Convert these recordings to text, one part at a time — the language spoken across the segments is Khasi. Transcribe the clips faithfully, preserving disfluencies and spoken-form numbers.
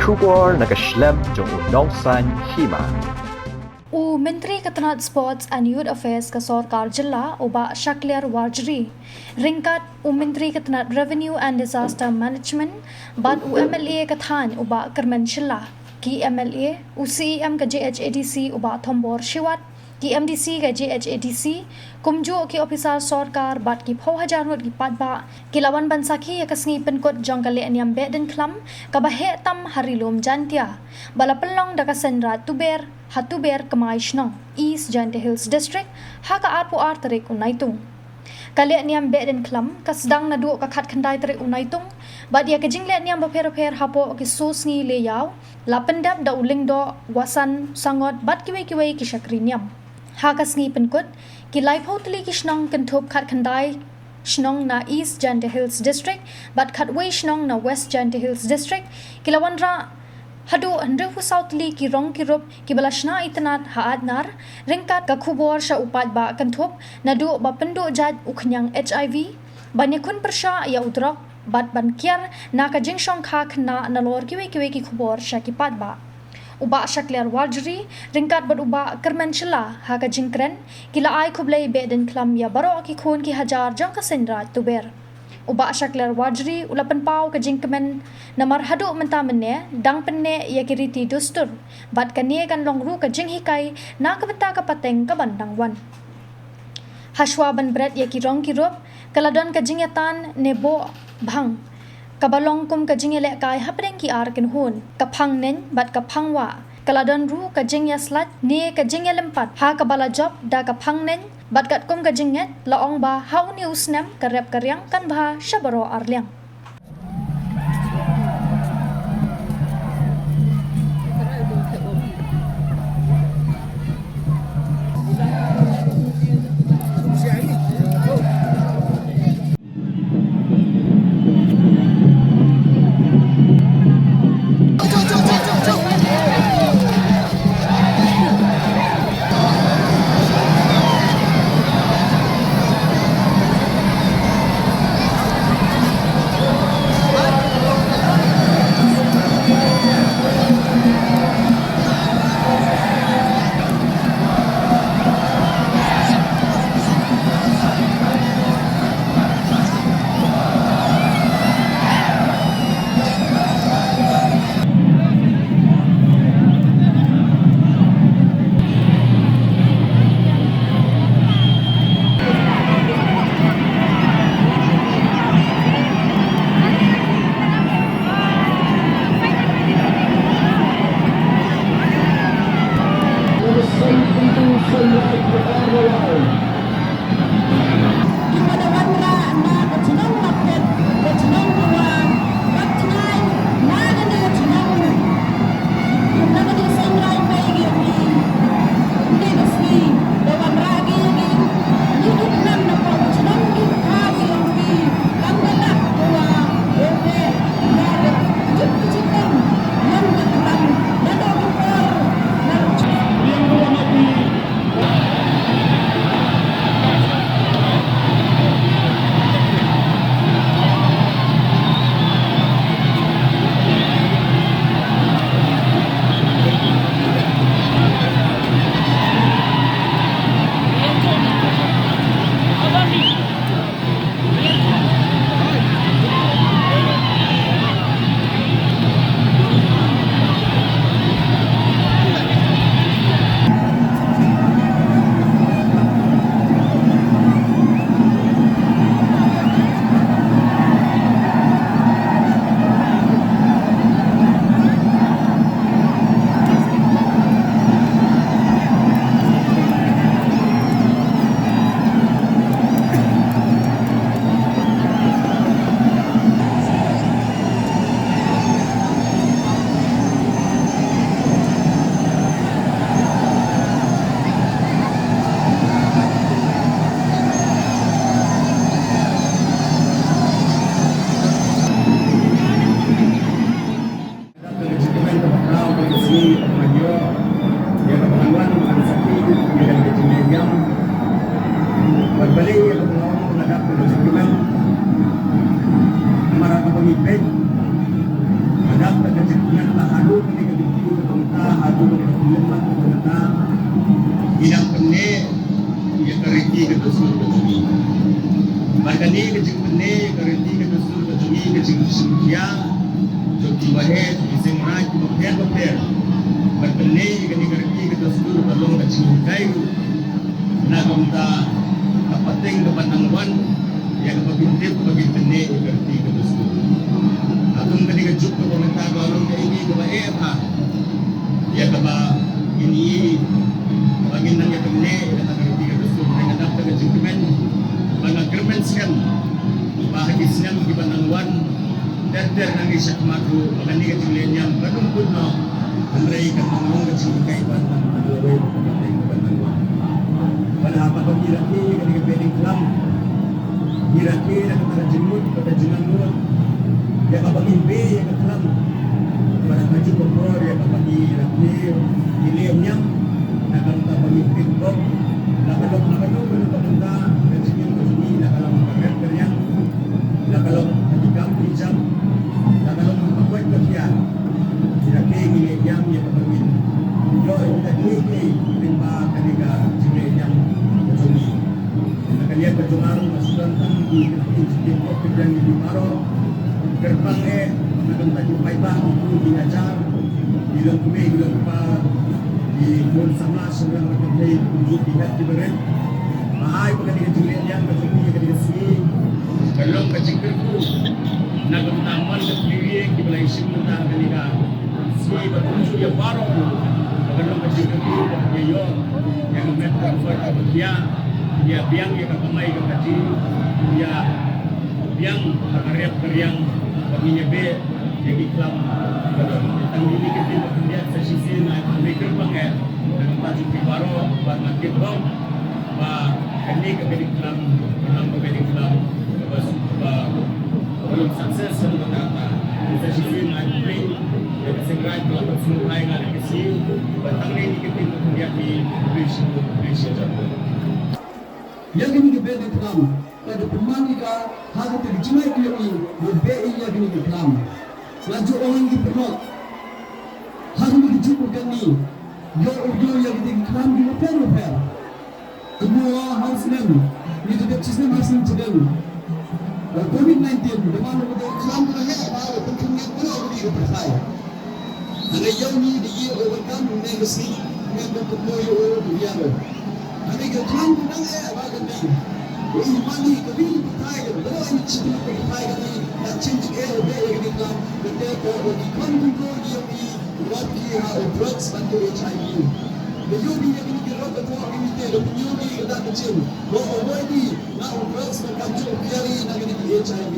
Khubor na ka shlem jong u Nongsaiñ Hima. U Myntri ka tnat Sports and Youth Affairs ka sorkar jylla, u Bah Shakliar Warjri, ryngkat u Myntri ka tnat Revenue and Disaster Management bad u M L A ka thaiñ, u Bah Kyrmen Shylla, ki M L A, u C E M ka J H A D C, u Bah Thombor Shiwat, ki M D C ka J H A D C, kumjuh ki ophisar sorkar bad ki phew hajar ngut ki paidbah ki la wan ban sakhi ïa ka sngi pynkut jong ka lehniam Behdeiñkhlam kaba heh tam ha Ri Lum Jaintia, ba la pynlong da ka Seiñraij Tuber ha Tuber Kmai Shnong, East Jaintia Hills District, ha ka arphew ar tarik u Naitung. Ka lehniam Behdeiñkhlam ka sdang naduh ka khatkhyndai tarik u Naitung, bad ïa ka jinglehniam bapher bapher hapoh ki soo sngi lehïaw la pyndep da u Lyngdoh, Wasan, Sangot bad kiwei kiwei ki shakri niam. Ha ka sngi pynkut, ki laiphew tylli ki shnong kynthup khatkhyndai shnong na East Jaintia Hills District bad khatwei shnong na West Jaintia Hills District ki la wanrah haduh hynriewphew saw tylli ki rong ki rup kiba la shna itynnad ha Aitnar, ryngkat ka khubor sha u paidbah kynthup naduh ba pynduh jait u khñiang H I V, ban ïakhun pyrshah ïa u drok bad ban kiar na ka jingshongkha khynnah nalor kiwei kiwei ki khubor sha ki paidbah. U Bah Shakliar Warjri ryngkat bad u Bah Kyrmen Shylla ha ka jingkren ki la ai khublei Behdeiñkhlam ïa baroh ki khun ki hajar jong ka Seiñraij Tuber. U Bah Shakliar Warjri u la pynpaw ka jingkmen namar haduh mynta mynne dang pynneh ïa ki riti dustur, bad kane kan long ruh ka jinghikai na ka bynta ka pateng kaban dang wan. Hashwa ban bret ïa ki rong ki rup, ka la don ka jingïatan ne boh bhang, kaba long kum ka jingïalehkai hapdeng ki ar kynhun, ka phang neng bad ka phang wah. Ka la don ruh ka jingïaslait ne ka jingïalympat, ha kaba la jop da ka phang neng, bad katkum ka jingngeit la ong ba ha une u snem ka rep ka riang kan bha sha baroh arliang. Dustur ka jong ngi. Bad kane ka jingpynneh ïa ka riti ka dustur ka jong ngi, ka jingshim khia jong ki baheh, jong ki seng raij kiba pher bapher. Bad pynneh ïa kane ka riti ka dustur ka long ka jinghikai ruh na ka bynta ka pateng kaba nang wan ïa kaba kin tip, kaba kin pynneh ïa ka riti ka dustur. Haduh kane ka juk kaba mynta ka long kaei kaei kaba eh bha ïa kaba ngin ïohi, kaba ngin nang ïa pynneh ïa kata ka riti ka dustur. Nga dap da ka jingkmen, ba nga kyrmen skhem ba ha ki snem kiba nang wan, ter ter nangne shakhmat ruh, ba kane ka jingleh niam kan ym kut noh. Hynrei kan nang long ka jinghikai ban ban ban lawei ban ban ban ban ban ban. Ban ha ba ngi rakhe ïa kane ka Behdeiñkhlam, ngi rakhe ïa kata ka jingmut, kata ka jingangnud, ïa kaba ngin beh ïa ka khlam. Ban ha ka jingpynbor ïa kaba ngi rakhe, ngi leh niam, na ka bynta ba ngin pynbor. La ka long, la ka long, la ka long ka bynta ka jingim ka jong ngi, la ka long ka rep ka riang, la ka long ka jingkam ka jingkam, la ka long ka koit ka khian. Ïa kane ngi leh niam ïa kaba ngin ïoh ïa kita kiei kiei lyngba kane ka jingleh niam ka jong ngi. Na ka liang ka jong nga ruh nga sngewbha tang ïa ki kynhun jingtip pop ki briew ki baroh. Kyrpang eh na ka bynta ki paidbah, ki khun ki hajar, ki longkmie ki longkpa, ki khun samla shynrang na ka kynthei, kumjuh ki hep ki barit. Ba ai ba kane ka jingleh niam ka jong ngi ïa kane ka sngi ka long ka jingkyrkhu na ka bynta man ka tyrwa kiba la ïashim bynta ha kane ka sngi, bad kumjuh ïa baroh ruh ba ka long ka jingkyrkhu ba kin ïoh ïa ka met kaba khia, ïa biang ïa ka kamai ka kajih, ïa biang ha ka rep ka riang, ba ngin ïa beh ïa ki khlam. Tang kine ki ktien ba khyndiat, sa shisien nga ai khublei kyrpang eh na ka bynta jong phi baroh, bad nga tip ruh ba kane ka Behdeiñkhlam ka long ka Behdeiñkhlam kaba, kaba, kaba long success haduh katta katta. Sa shisien nga ai khublei ïa ka Seng Raij ba la pynsngewbha ïa nga ha kane ka sngi, bad tang kine ki ktien ba khyndiat, khublei shibun, khublei shihajar khublei. Ïa kane ka Behdeiñkhlam ka da pynman ïa ka ha kata ka jingngeit ka jong ngi, ba beh ïa kane ka khlam. Nga ju ong ïa ki paralok, ha kane ka juk ka kane, ïoh u ïoh ïa kata ka khlam kiba pher bapher. Kumno ha u snem, ngi da dep shi snem ha snem sdang. Covid nineteen da man u kata ka khlam ka heh bha, u pynkhynñiat baroh kawei ka pyrthai. Hynrei ïa ngi da ïoh overcome ne ka sngi, ne ka pynlong ïa u ïa u. Hynrei ka khlam ka dang eh bha ka dei. Ïa i mane kawei ka pyrthai ka baroh ngi shi tylli ka pyrthai ka dei. Ka jingeh u dei ïa ka khlam ka dei ko ba ki khon ki khon ïa ngi. Wat ki ha u drugs bad ki H I V. Ba ïoh ki ïa kine ki rok ka thoh kine te, da pynïoh ki kata ka jing ba avoid ki na u drugs bad kamjooh u carry na kine ki H I V.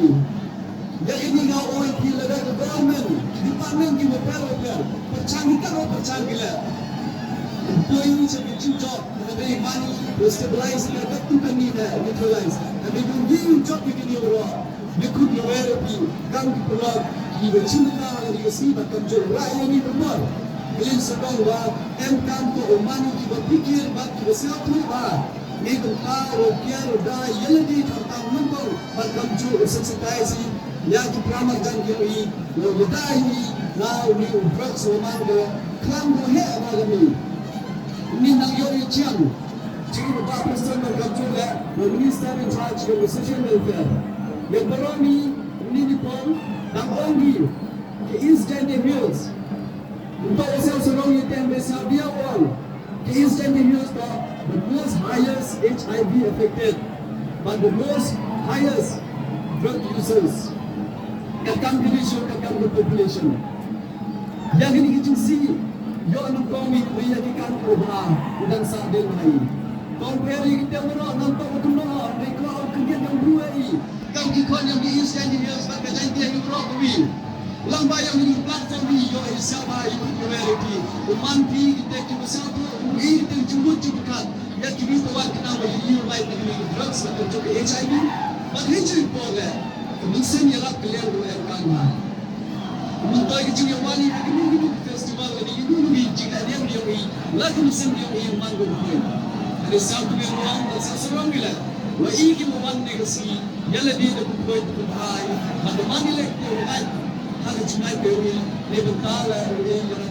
Ïa kine nga ong ïa phi lada ka government, ki department kiba pher bapher pyrshang ki, kat ba pyrshang ki leh, poi sha ka jingjop, ka dei ban stabilize ka, ka tu ka ni da neutralize, ka dei ban ïoh jop ïa kine baroh. Ngi kut lawei ïa phi kum ki paralok kiba shim bynta ha kane ka sngi bad kamjooh rah ïa ngi ka bor. Khlem sa kong ba em kam ko u mane kiba phikir bad kiba sngewthuh bha. Ngi bynta u kiar u dai ïa lade khamtam nyngkong bad kamjooh u sensitize ïa ki para marjan ki ïa u lada ïa u drugs u man ko khlam ko heh bha ka ni. Ngi nang ïoh ïa chiang. Chief of Staff President ba kamjooh leh u Minister in charge of Social Welfare. Ïa baroh ngi, ngi ni pon, dang ong ki, ki East Jaintia Hills. Nto u sel sarong ïa teng be sa bia ong. Ki East Jaintia Hills to the most highest H I V affected, but the most highest drug users. Ka kam ki ratio, ka kam ki population. Ïa kine ki jingsih, ïoh nyngkong ïa ki kam kiba bha, u dang sah dien bha ïa. Compare ïa ki teng baroh, namar ba kumno, hynrei ka khyndiat jong u ïa i. Kam ki khon jong ki East Jaintia Hills bad ka Jaintia hi baroh ka wi. Lang ba ïa kine ki platform hi ïoh i sah bha ïa ki community. U man phi ki teng kiba sah bha, u i ki teng jingmut jingpyrkhat. Ïa kine ki wan kynmaw ba ïa i u lai na kine ki drugs bad ka jong ka H I V. Bad hi jingpyrkhat. Ka mynsiem ïarap ka liang ruh em kam bha. Mynta ki jingïawan ïa kino kino ki festival lane kino kino ki jingïalam jong i, la ki mynsiem jong i man ko poi. Hynrei sa kmie ruh, sa sarong ïa la. Wa i kiba wan ne ka sngi, ïa lade da ko poi ko bha. Bad da man ïa la ki wan ha ka jingïalam jong i, ne bynta la ïa la.